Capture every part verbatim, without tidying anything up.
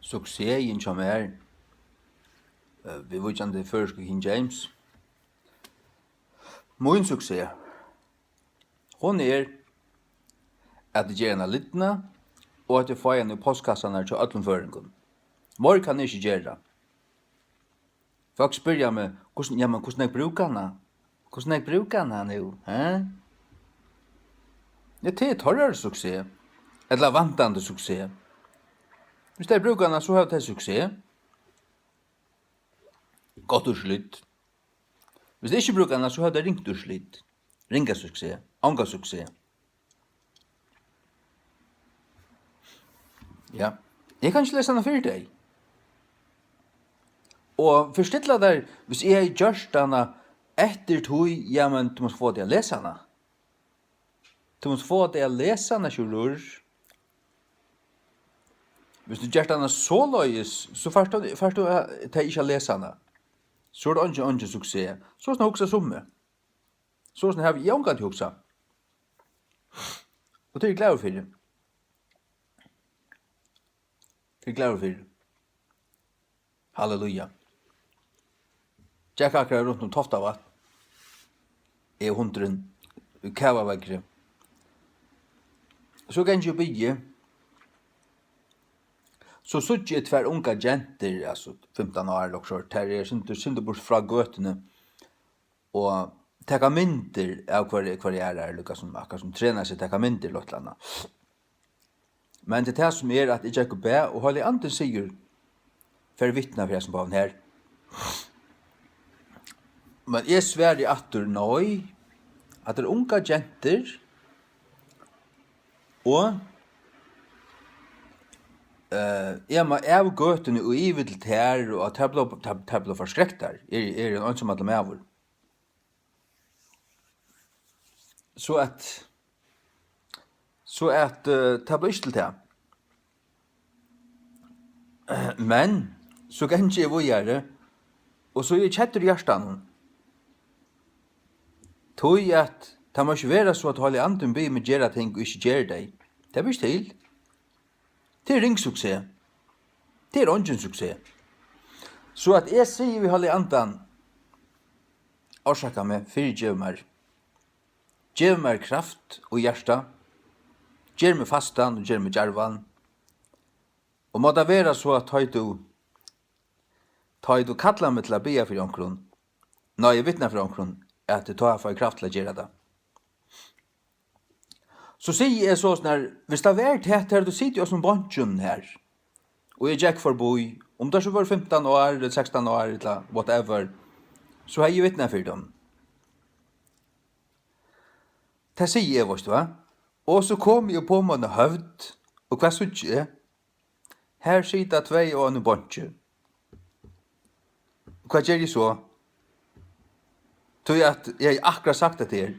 Suksessin hjá mær, eh, viðvíkjandi føroysku King James. Mín suksess, hon er, at eg geri hana lidna, og at eg fái hana í postkassarnar hjá øllum føroyingum. Meir kann eg ikki gera. Fólk spyrja meg, hvussu, jamen, hvussu nógv brúka hana? Hvussu nógv brúka hana nú, ha? Ja, tað er teirra suksess, ella vantandi suksess. Viss tey brúka hana, so hava tey suksess. Gott úrslit. Viss tey ikki brúka hana, so hava tey ringt úrslit. Ringa suksess, onga suksess. Ja, eg kann ikki lesa hana fyri tey. Og fyrstilla tær, viss eg hevði gjørt hana eftir tí, jamen, tú mást fáa tey at lesa hana. Tú mást fáa tey at lesa hana, sjúrður. Viss tú gert hana soleiðis, so fært tú, fært tú, eh, tey ikki at lesa hana. So er tað eingin, eingin suksess. So er tað hugsa summi. So sum havi eg ongantíð hugsað. Og tað eri eg glaður fyri. Tað eri eg glaður fyri. Halleluja. Gekk akkurát runt um Toftavatn. Eg og hundurin í kavaveðri. So gangi eg og biði. So síggi eg tvær ungar gentur, altso fimtan ár, okkurt, tær eru sindur, sindur burtur frá gøtuni. Og taka myndir av hvørji, hvørji aðrari, líka sum, akkurát sum trena seg, taka myndir ella eitt ella annað. Men tað er tað sum er, at eg gekk og bað, og Heilagi Andin sigur, fer vitna fyri hesum báðum her. Men eg svari aftur, nei, at tað eru ungar gentur, og, eh, eg má av gøtuni og yvir til tær, og tær blíva, tær, tær blíva forskrektar. Eg eri ein einsamallur maður. So at, so at, eh, tað bleiv ikki til tað. Men so gangi eg víðari, og so eri eg keddur í hjartanum. Tí at tað má ikki vera so, at Heilagi Andin biður meg gera ting og ikki geri tey. Tað ber ikki til. Tað er ring suksess. Tað er eingin suksess. So at eg sigi við Heilaga Andan, orsaka meg, fyrigev mær. Gev mær kraft og hjarta. Ger meg fastan og ger meg djarvan. Og má tað vera so, at tá ið tú, tá ið tú kallar meg til at biðja fyri onkrum, nei, eg vitna fyri onkrum, at tá fái eg kraft til at gera tað. So sigi eg so snar, viss tað var tað, har tú situr í hesum bonkin her, og eg gekk forbí, um tað so vóru fimtan ár, ella sekstan ár, ella whatever, so hevði eg vitnað fyri teimum. Tað sigi eg, veitst tú hvat? Og so komi eg upp á mína høvd, og hvat síggi eg? Her sita tvey á einum bonki. Hvat geri eg so? Tí at eg hevði akkurát sagt hetta her.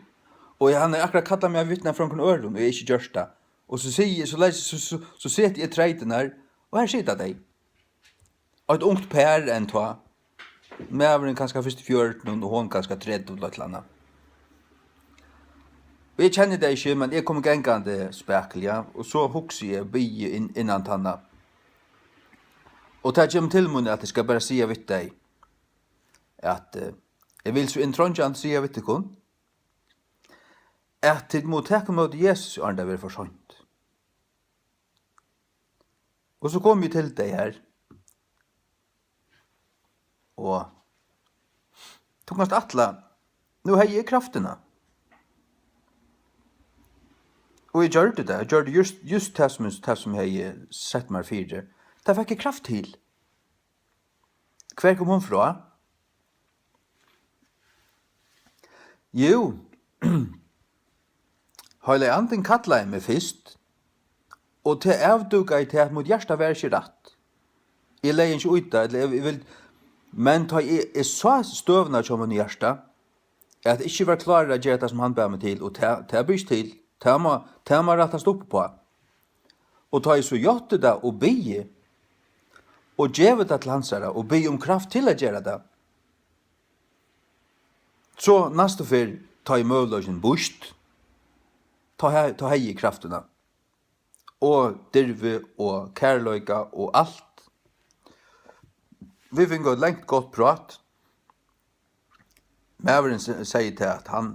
Og hann hevði akkurát kallað meg at vitna fyri onkrum øðrum, og eg hevði ikki gjørt tað. Og so sigi eg, so lesi-, so, so, so seti eg treytirnar, og her sita tey. Eitt ungt par enn tá. Maðurin kanska fyrst í fjørutunum og hon kanska tretivu ella eitt ella annað. Og eg kenni tey ikki, men eg komi gangandi spakuliga, og so hugsi eg, biði inn, innan tanna. Og tað kemur til mín, at eg skal bara siga við tey, at, eh, eg vil so inntreingjandi siga við tykkum, at tit mugu taka ímóti Jesusi, áðrenn tað verður for seint. Og so komi eg til tey her. Og tú kanst ætla, nú hevði eg kraftina. Og eg gjørdi tað, eg gjørdi júst, júst tað sum, tað sum eg hevði sett mær fyri. Tað fekk eg kraft til. Hvar kom hon frá? Jú, Heilagi Andin kallaði meg fyrst, og tað avdúkaði tað, at mítt hjarta var ikki rætt. Eg legði ikki í tað, ella eg, eg vil, men tá eg, eg sá støðuna hjá mínum hjarta, at eg ikki var klárur at gera tað, sum hann bað meg til, og tað, tað ber ikki til. Tað má, tað má rættast upp uppá. Og tá eg so játti tað og biði, og gevi tað til hansara, og biði um kraft til at gera tað, so næstu ferð, tá ið møguleikin býst, tá he-, tá hevði eg kraftina, og dirvi, og kærleika, og alt, Vit fingu eitt langt, gott prát. Maðurin se-, segði tað, at hann,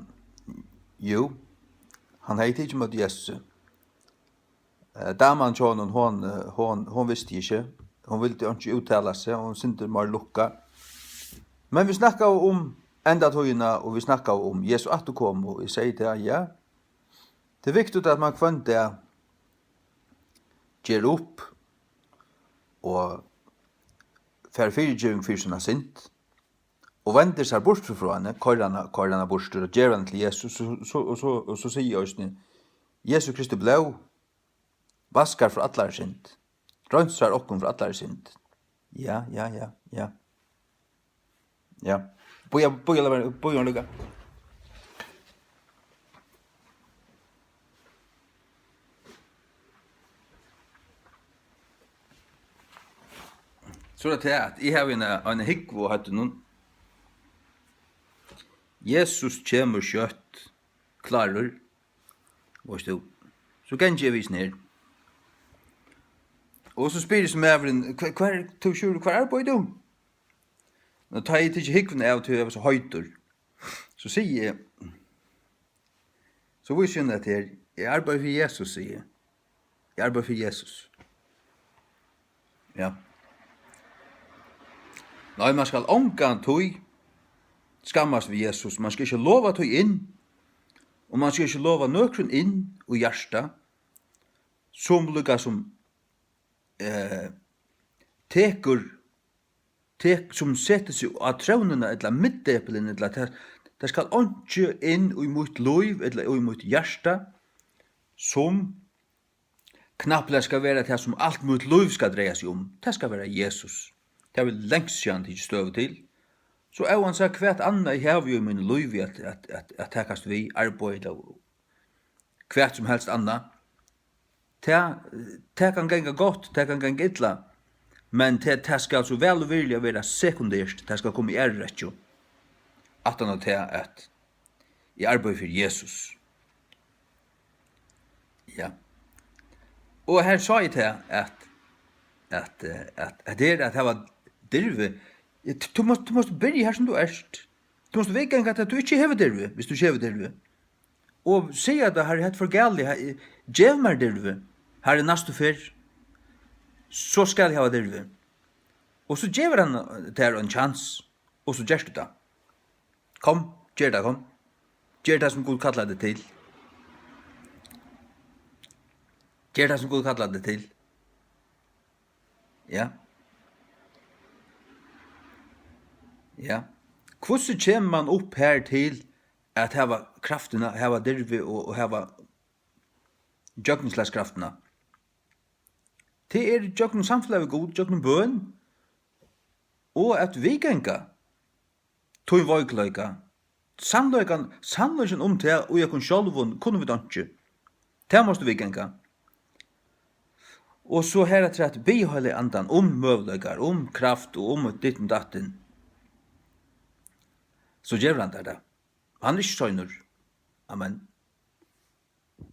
jú, hann hevði tikið ímóti Jesusi. Eh, daman hjá honum, hon, eh, hon, hon visti ikki. Hon vildi einki úttala seg, hon sindur meir lukkað. Men vit snakkaðu um endatíðina, og vit snakkaðu um Jesu afturkomu, og eg segði til hann, ja, tað er viktigt, at mann hvønn dag ger upp og fær fyrigeving fyri sína synd, og vendir sær burtur frá henni, koyr hana, koyr hana burtur og ger hana til Jesus, so, so, og so, og so sigi eg eisini, Jesu Kristi blóð vaskar frá allari synd, reinsar okkum frá allari synd. Ja, ja, ja, ja. Ja. Bíða, bíða, bíða, bíða líka. So er tað tað, at eg havi eina, eina húgvu á høvdinum. Jesus kemur skjótt, klárur. Veitst tú, so gangi eg við her. Og so spyr eg so maðurin, hvar, hvar, tú, Sjúrður, hvar arbeiðir tú? Og tá eg taki húgvuna av, tí eg var so heitur, so sigi eg, so vísi eg honum hetta her, eg arbeiði fyri Jesus, sigi eg. Eg arbeiði fyri Jesus. Ja. Nei, mann skal ongantíð skammast við Jesus. Mann skal ikki lova tí inn, og mann skal ikki lova nøkrum inn í hjartað, sum líka sum, eh, tekur tek-, sum setir seg á trónina ella miðdepilin, ella tað, tað skal einki inn í mítt lív ella í mítt hjarta, sum knappliga skal vera tað, sum alt mítt lív skal draga seg um. Tað skal vera Jesus. Tað havi eg langt síðan tikið støðu til. So óansæð hvat annað eg havi í mínum lívi at, at, at, at takast við, arbeiði ella hvat sum helst annað. Tað, tað kann ganga gott, tað kann ganga illa, men tað, tað skal so væl og virðiliga vera sekundert, tað skal koma í aðru rekkju, aftan á tað, at eg arbeiði fyri Jesus. Ja. Og her sá eg tað, at, at, eh, at, at her at hava dirvi, eh, tú, tú mást, tú mást byrja har sum tú ert. Tú mást viðganga tað, at tú ikki hevur dirvi, viss tú ikki hevur dirvi. Og siga tað, Harri, hetta er for galið, ha-, gev mær dirvi, Harri, næstu ferð, so skal eg hava dirvi. Og so gevur hann, eh, tær ein kjans, og so gert tú tað. Kom, ger tað, kom. Ger tað, sum Gud kallar teg til. Ger tað, sum Gud kallar teg til. Ja. Ja. Hvussu kemur mann upp har til at hava kraftina, hava dirvi og, og hava gjøgnumslagskraftina? Tað er gjøgnum samfelag við Gud, gjøgnum bøn og at viðganga tín veikleika. Sannleikan, sannleikin um tað í okkum sjálvum kunnu vit einki. Tað mást tú viðganga. Og so harafturat biðja Heilaga Andan um møguleikar, um kraft og um ditten datten. So gevur hann tær tað. Hann er ikki seinur. Amen.